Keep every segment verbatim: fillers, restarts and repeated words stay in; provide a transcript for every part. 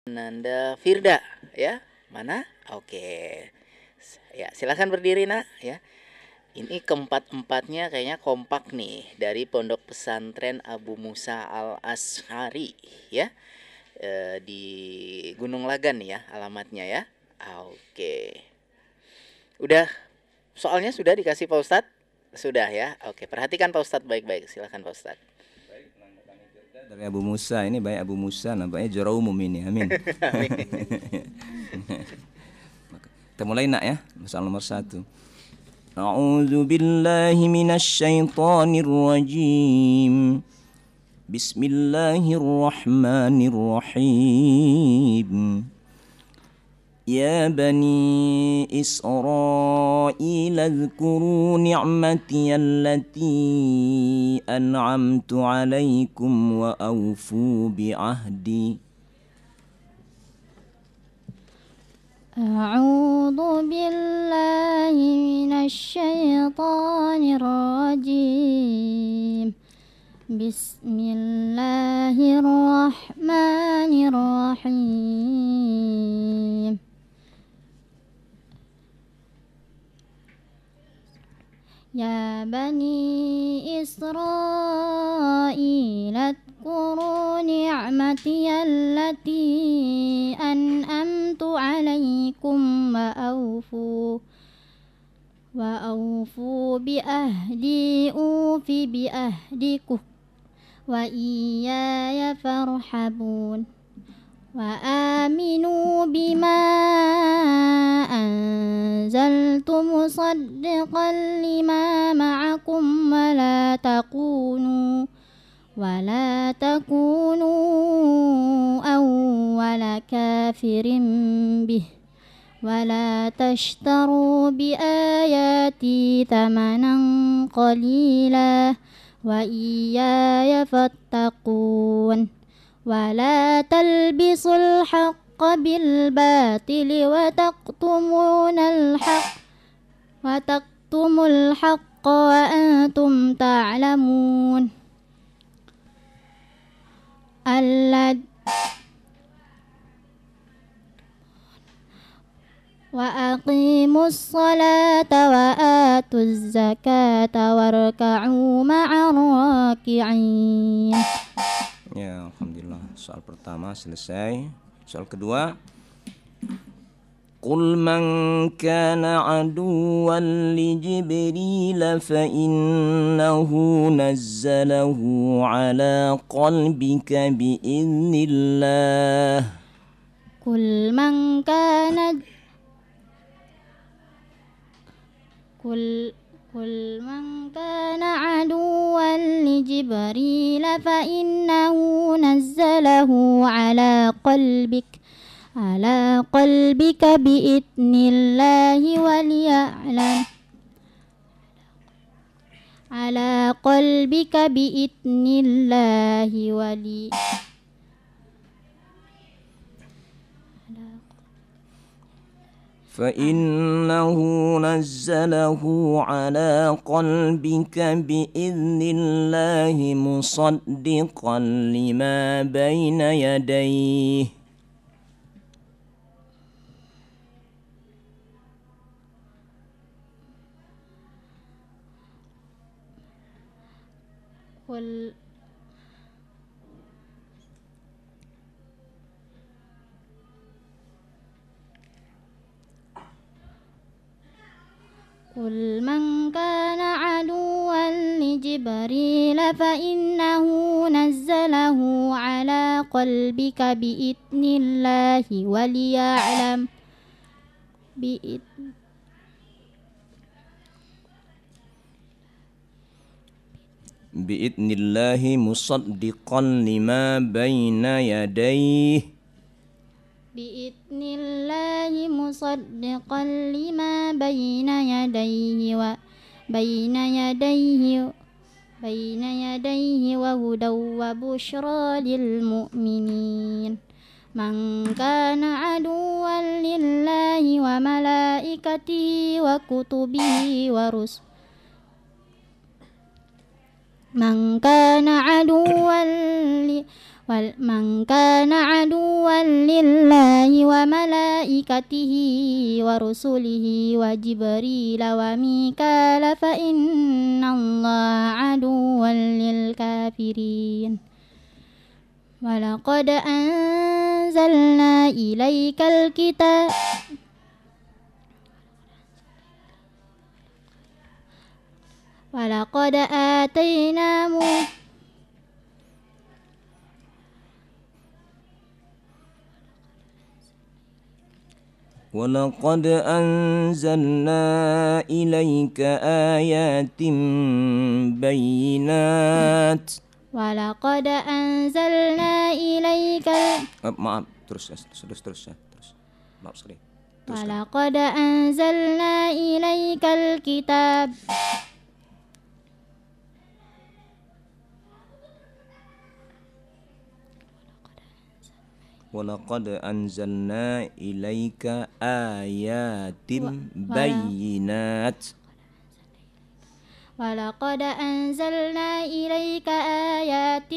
Nanda Firda, ya. Mana? Oke. Ya, silakan berdiri, Nak, ya. Ini keempat-empatnya kayaknya kompak nih, dari Pondok Pesantren Abu Musa Al Asy'ari, ya. Eh, di Gunung Lagan, ya, alamatnya, ya. Oke. Udah, soalnya sudah dikasih Pak Ustadz? Sudah, ya. Oke, perhatikan Pak Ustadz baik-baik. Silakan, Pak Ustadz. Dari Abu Musa ini, baik Abu Musa, nampaknya juara umum ini. Amin. Amin. Kita mulai, Nak, ya. Soal nomor satu. A'udzu billahi minasy syaithanir rajim. Bismillahirrahmanirrahim. يا بني إسرائيل اذكروا نعمتي التي أنعمت عليكم وأوفوا بعهدي. أعوذ بالله من الشيطان الرجيم. بسم الله الرحمن الرحيم. يا بني إسرائيل اذكروا نعمتي التي أنعمت عليكم وأوفوا وأوفوا بعهدي أوف بعهدكم وإياي فارهبون. وآمنوا بما أنزلت مصدقا لما معكم ولا تكونوا ولا تكونوا أول كافر به ولا تشتروا بآياتي ثمنا قليلا وإياي فاتقون ولا تلبسوا الحق بالباطل وتكتمون الحق وتكتموا الحق وأنتم تعلمون. الذ- وأقيموا الصلاة وآتوا الزكاة واركعوا مع الراكعين. Ya, alhamdulillah. Soal pertama selesai. Soal kedua. قل من كان عدوا لجبريل فإنه نزله على قلبك بإذن الله. قل من كان قل، قل من كان عدوا لجبريل فإنه نزله على قلبك، على قلبك بإذن الله وليعلم، على قلبك بإذن الله ولي فإنه نزله على قلبك بإذن الله مصدقا لما بين يديه. قل قل من كان عدوا لجبريل فإنه نزله على قلبك بإذن الله وليعلم بإذن بإذن الله مصدقا لما بين يديه. بإذن الله مصدقا لما بين يديه و-، بين يديه، بين يديه وهدى وبشرى للمؤمنين. من كان عدوا لله وملائكته وكتبه ورسله من كان عدوا ل-، ومن كان عدوا لله وملائكته ورسله وجبريل وميكال فإن الله عدو للكافرين. ولقد أنزلنا إليك الكتاب ولقد آتينا موسى ولقد أنزلنا إليك آيات بينات. ولقد أنزلنا إليك ال- Eh, maaf, terus, terus, terus, terus, ya, terus. Maaf sekali. Teruskan. ولقد أنزلنا إليك الكتاب. ولقد أنزلنا إليك آيات و-، ولا- بينات. ولقد أنزلنا إليك آيات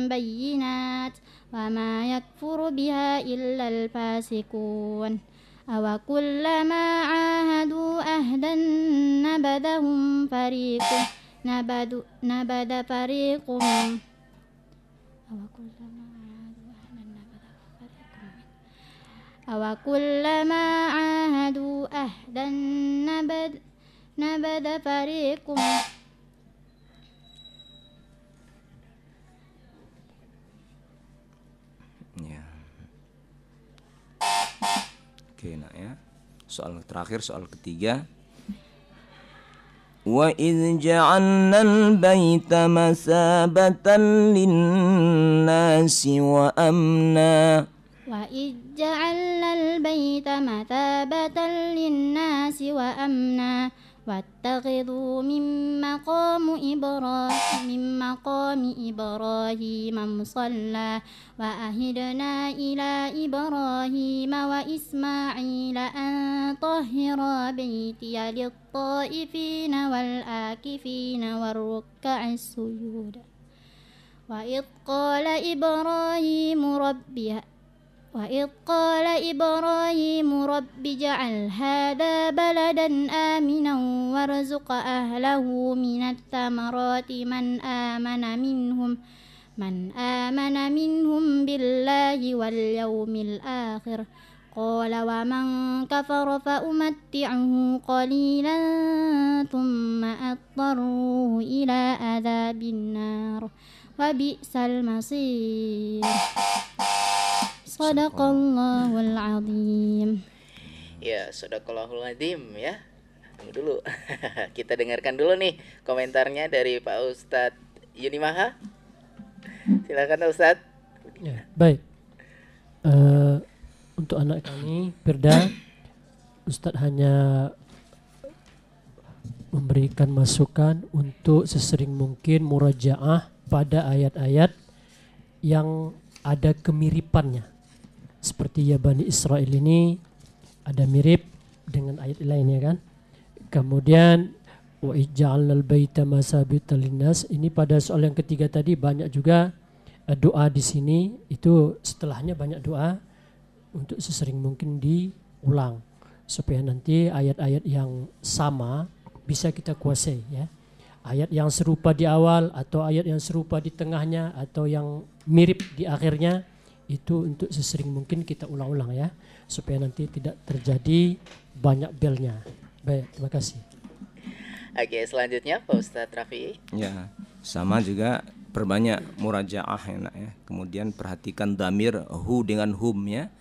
بينات وما يكفر بها إلا الفاسقون. أوكلما عاهدوا عهدا نبذه فريق، نبذ-، نبذ فريق أوكلما عاهدوا عهدا نبذه فريق منهم. أوكلما عاهدوا عهدا نبذ-، نبذ فريق منهم. Ya. Oke, nak ya. Soal terakhir, soal ketiga. وإذ جعلنا البيت مثابة للناس وأمنا. وإذ جعلنا البيت مثابة للناس وأمنا واتخذوا من مقام إبراهيم، من مقام إبراهيم مصلى وعهدنا إلى إبراهيم وإسماعيل أن طهرا بيتي للطائفين والعاكفين والركع السجود. وإذ قال إبراهيم رب، وإذ قال إبراهيم رب اجعل هذا بلدا آمنا وارزق أهله من الثمرات من آمن منهم من آمن منهم بالله واليوم الآخر. قال: ومن كفر فأمتعه قليلا ثم أضطره إلى عذاب النار وبئس المصير. صدق الله العظيم. Ya, sadaqallahul azim ya. Tunggu dulu. Kita dengarkan dulu nih komentarnya dari Pak Ustadz Yunimaha. Silakan, Ustadz. Ya, baik. Eh, untuk anak kami, Firda, Ustadz hanya memberikan masukan untuk sesering mungkin murajaah pada ayat-ayat yang ada kemiripannya. Seperti ya Bani Israel ini ada mirip dengan ayat lain, ya kan? Kemudian, "Wa idh ja'alnal baita masabita linnas." Ini pada soal yang ketiga tadi banyak juga, eh, doa di sini. Itu setelahnya banyak doa untuk sesering mungkin diulang, supaya nanti ayat-ayat yang sama bisa kita kuasai, ya. Ayat yang serupa di awal atau ayat yang serupa di tengahnya atau yang mirip di akhirnya, itu untuk sesering mungkin kita ulang-ulang, ya, supaya nanti tidak terjadi banyak belnya. Baik, terima kasih. Oke, selanjutnya Pak Ustadz Rafi'i. Ya, sama juga, perbanyak murajaah ya, nak, ya. Kemudian perhatikan damir hu dengan hum ya.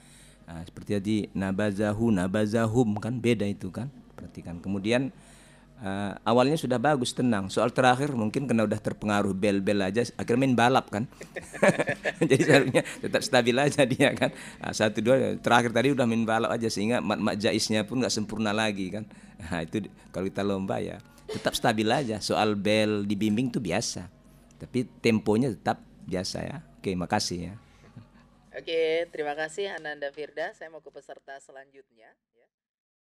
Ah, seperti tadi, nabazahu, nabazahum, kan beda itu kan. Perhatikan. Kemudian, eh, awalnya sudah bagus, tenang. Soal terakhir mungkin karena udah terpengaruh bel-bel aja, akhirnya main balap kan. Jadi seharusnya tetap stabil aja dia kan. Ah, satu, dua, terakhir tadi udah main balap aja sehingga mat-mat jaiznya pun nggak sempurna lagi kan. Ah, itu di-, kalau kita lomba ya tetap stabil aja. Soal bel dibimbing tuh biasa. Tapi temponya tetap biasa ya. Oke, makasih ya. Oke, terima kasih Ananda Firda. Saya mau ke peserta selanjutnya.